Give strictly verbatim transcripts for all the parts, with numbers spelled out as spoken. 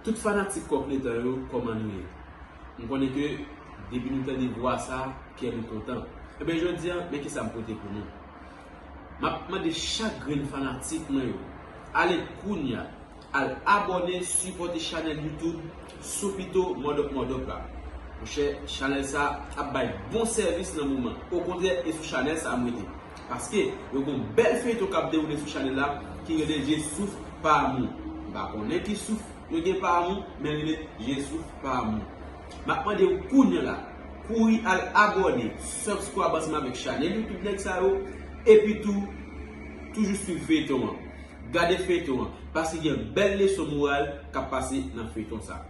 Tout fanatik Kòk Letan yo, kòman nou ye? M konnen ke depi nou tande vwa sa, kè nou kontan. Ebyen, jodi a, men kisa m pote pou nou. M ap mande chak grenn fanatik mwen yo, ale kounya, al abòne, sipòte chanèl YouTube Soupito Mòdòp Mòdòp la. Monchè, chanèl sa ap bay bon sèvis nan moman. Okontrè, e sou chanèl sa m rete. Paske yo gon bèl feyton k ap dewoule sou chanèl la ki rele Je souffre par amour. M pa konnen ki souf yo gen pa amour, men li rele Je souffre par amour. M ap mande w kounya la, kouri al abòne, subscribe ansanm avèk chanèl YouTube nèg sa yo, epi tou, toujou swiv feyton an. Gade feyton an, paske gen bèl leson moral k ap pase nan feyton sa.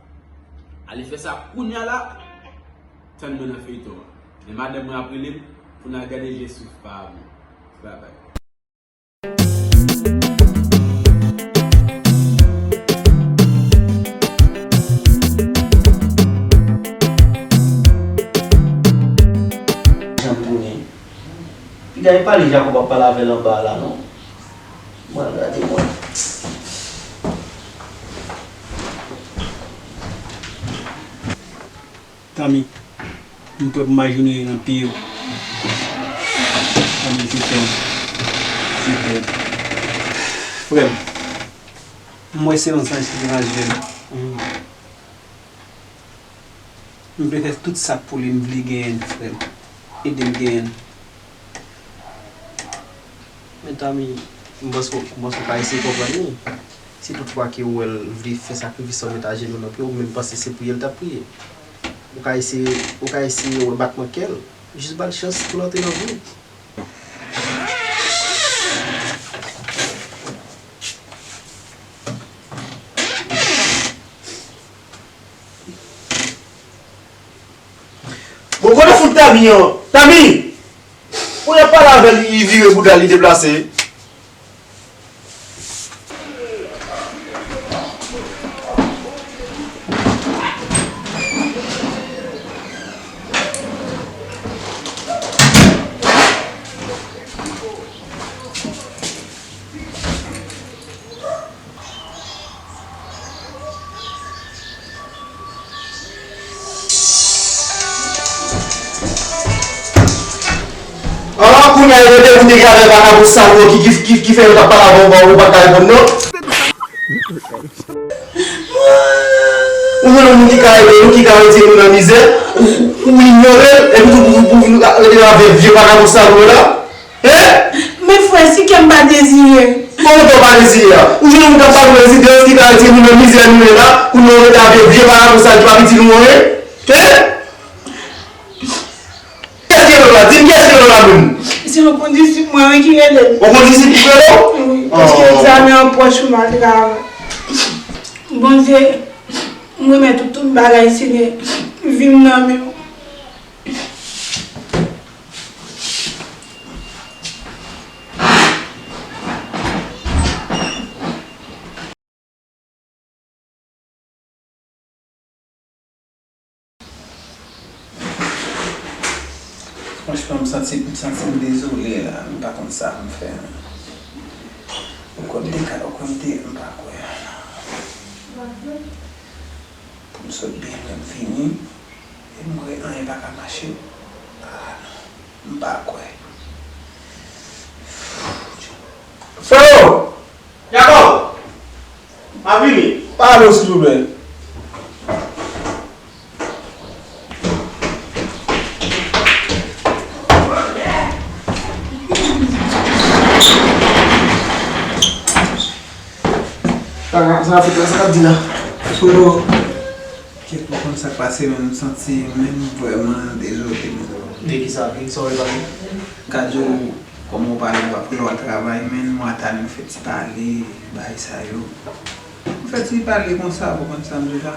Ale fè sa kounya la, tann mwen nan feyton an. Men madanm mwen ap rele m pou n al gade Je souffre par amour. Babay. Jan m tounen. Piga e pale Jakòb ap pale avè l anba a la non. Mwen gade mwen. Tami, m prè pou m ajounen nan pye w. Tami, je t'aime. Je t'aime. Frè m, m wè se yon zanj ki te nan zye m. M vle fè tout sa pou li, m vle genyen l, frè m. Ede m genyen l. Men Tami, m panse, m panse w ka eseye konprann li. Si toutfwa ke w wè l vle fè sakrifis sa, w met ajenou nan pye w, ou menm panse se priye l t ap priye. Ou ka eseye, ou ka eseye wè batman kè l. Jis ba l chans pou l antre nan vi w. Bon, kote fout Tami an? Tami! Ou ap pale avè l, li vire bouda l, li deplase. Ah, kounye a, yo te vin te gade vakabon sal yo ki, ki, ki, ki fè yo t ap pale avè w, ou pa, ou pa t ka reponn non. Ou jwenn yon moun ki ka ede nou, ki ka retire nou nan mizè, ou, ou, ou inyore l, epi tou pou, pou, pou vin rete avè vye vakabon sal yo la. Hein? Men frè, si kè m pa dezire. Kòman kè w pa dezire a? Ou jwenn yon moun k ap pale rezidans ki ka retire nou nan mizè nou ye la, pou nou rete avè vye vakabon sal ki pa vin di nou anyen? Hein? Kiyès ki rele w la? Di m kiyès ki rele w la menm? Se yon kondisip mwen wi ki rele m. Yon kondisip ki rele w? Wi, paske egzamen an pwòch, m al travay. Bondye, m remèt ou tout bagay, Senyè. Vi m nan men w. Franchman, m santi, m santi m dezole la. M pa konn sa pou m fè. Ou kwè m te ka, ou kwè m te, m pa kwè. Pou m sot byen lwen m vini, e m wè anyen pa ka mache. Ah, non. M pa kwè. Freo! Jakòb! M ap vini. Pale w, silvouplè. Sa, sa, sa, sa k ap di la? Freo! Kèt, ou konn sa k pase, men m santi menm vrèman dezole, men. De kisa? De kisa w vle pale? Gad yo, kòman w pale, w ap lè w al travay, men mwa ta nou fè ti pale, bagay sa yo. Nou fè ti pale konsa, ou konprann sa m di w la?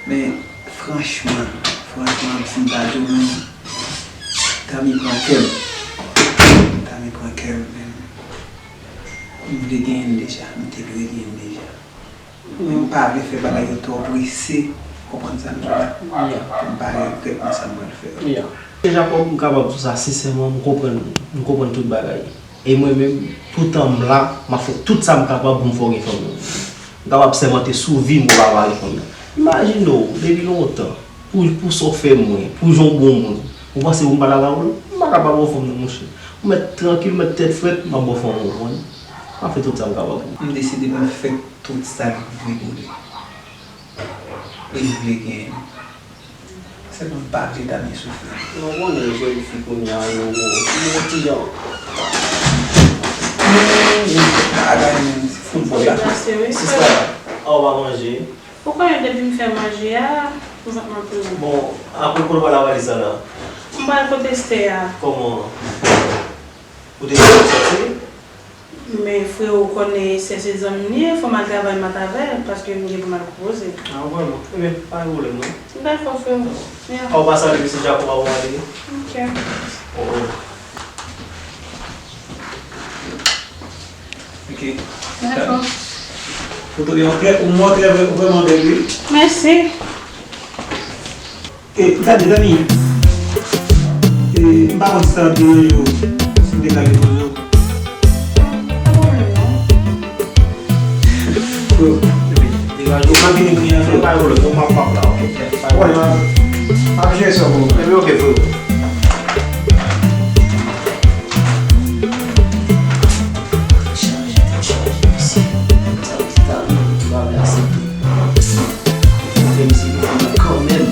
Men, franchman, franchman, si m ta di w menm, Tami pran kè m. Tami pran kè m, men m vle genyen l deja, m te dwe genyen l deja. Men m pa vle fè bagay yo twò prese, konprann sa m di w la? Pou m pa regrèt nan sa m pral fè yo. Jakòb, m kapab di w sa sensèman, m konprann, m konprann tout bagay. E mwen menm, toutan m la, m ap fè tout sa m kapab pou m fè w gen fanmi w. M Kapab sèmante sou vi m ou pa mari kounye a. Imajine w, depi lontan, pou, pou sa w fè mwen, pou jan w bon moun, ou panse pou m pa ta ka wè w? M pa kapab ofè w non, monchè. Ou mèt trankil, ou mèt tèt frèt, m ap ba w fanmi w, ou konn. M ap fè tout sa m kapab pou ou. M deside pou m fè tout sa l vle pou li. E li vle genyen m. Sèlman m pa vle ta byen soufri. Non, ou konnen jèn fi kounye a yo, yo ti jan. Bagay menm, se foutbòl la. Depase, wi. Sista, a, ou pa manje? Ou konnen depi m fè manje a, vant mwen plen. Bon, apre kote w pral ak valiz la la? M pral kote Esther a. Kòman? Ou te di w soti? Men frewo, ou konnen Esther se zanmi m li ye, fò m al travay, m al travay, paske m gen pou m al konpoze. A, vrèman? Ebyen, pa gen pwoblèm, non. Dakò, frewo. Yeah. A, ou pa salye mesye Jacob a, ou ale? Ok. Oh, oh. Ok. Dakò. Foto yo trè, ou montre vrè-, vrèman bèl, wi. Mèsi. E, gade, zanmi. E, m pa konn si sa ap deranje w si m te ka vin konnen w. Pa pwoblèm, non. Yo, epi, deranje w, m ap vini kounye a, frè. Pa pwoblèm, non, m ap, m ap la, ok? Pa pwoblèm. M ap jere sa pou ou. Epi, ok, frè. Chaje, chaje, mesye. Sa, sa, nou pa vle aksepte. Fè misye konfyans kanmenm.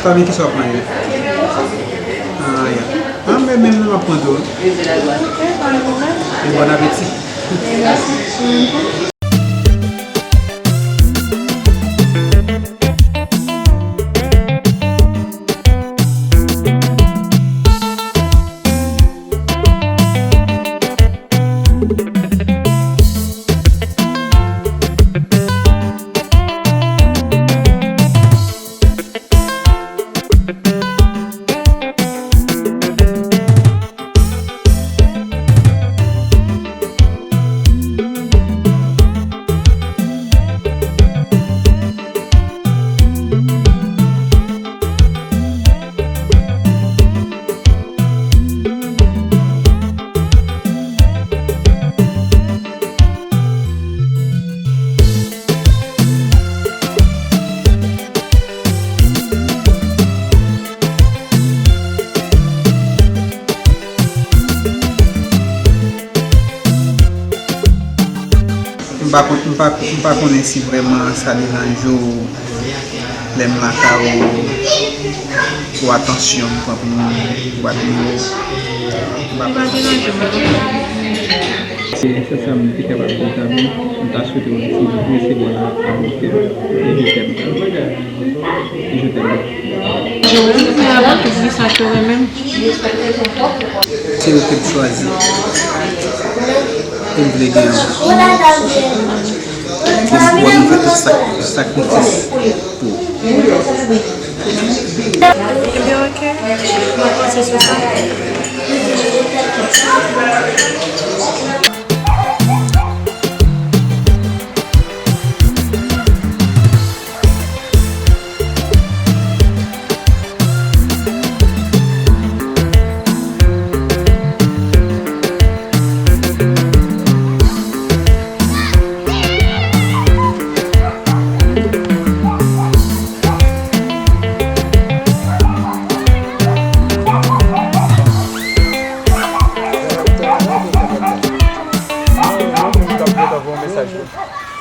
Fanmi, kisa w ap manje? Ah, ya. Ah, men menm nan m ap pran tou. E bon apeti. M pa kon-, m pa, m pa konnen si vrèman sa deranje w lè m lakay ou, pou atansyon m pran pou moun, pou bat nivo. M pa... Li pa deranje m, non. Se, se sa m te kapab di w, Tami. M ta swete w di mèsi bò la a mwen. E je t'aime. E je t'aime. Joe, men avan tout di sa ke w renmen m. Se ou ke m chwazi. E m vle gen w. Ke m pwòp m fè tout sak-, sakrifis pou ou. Ebyen, oke. Mwen panse se sa.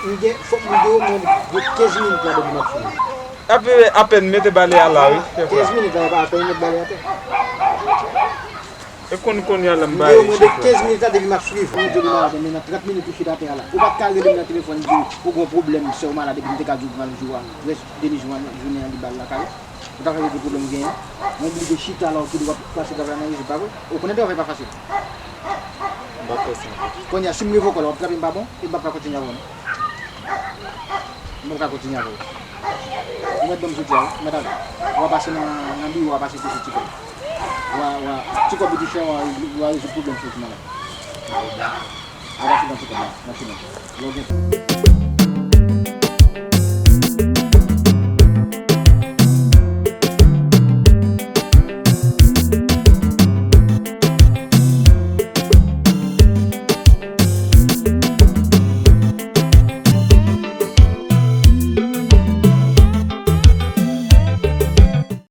M gen, fòk m gen omwen kenz minit la depi m ap fini. Apèn mete bale a la, wi. Kenz minit la, pa apèn met bale atè. E konn kounye a la m ba li chèf la. M gen omwen de kenz minit la depi m ap swiv. Mwen di w malad, men nan trant minit ou chita atè a la. Ou pa t ka rele m nan telefòn di w ou gen yon pwoblèm, sè w malad, epi m te ka di w pou m al jou a. Rès demi jou a, jounen an li ba l lakay ou. Ou ta fè regle pwoblèm ou genyen. Mwen oblije chita la, ou kite w ap pase travay nan rezo, pa vre? Ou konnen travay pa fasil. M p ap fè sa ankò. Kounye a, si m revoke w la, w ap trape m pa bon, e m p ap ka kontinye avè w non. M p ap ka kontinye avè w. Ou mèt ban m soti a, wi. Ou mèt ale. W a pase nan, nan biwo a, pase peye ti kòb. W a, w a, ti kòb ou te fè, w a, w a rezoud pwoblèm sou ti malad. W a pase nan ti kòb la, nan ti kòb la. Lè w gen tan.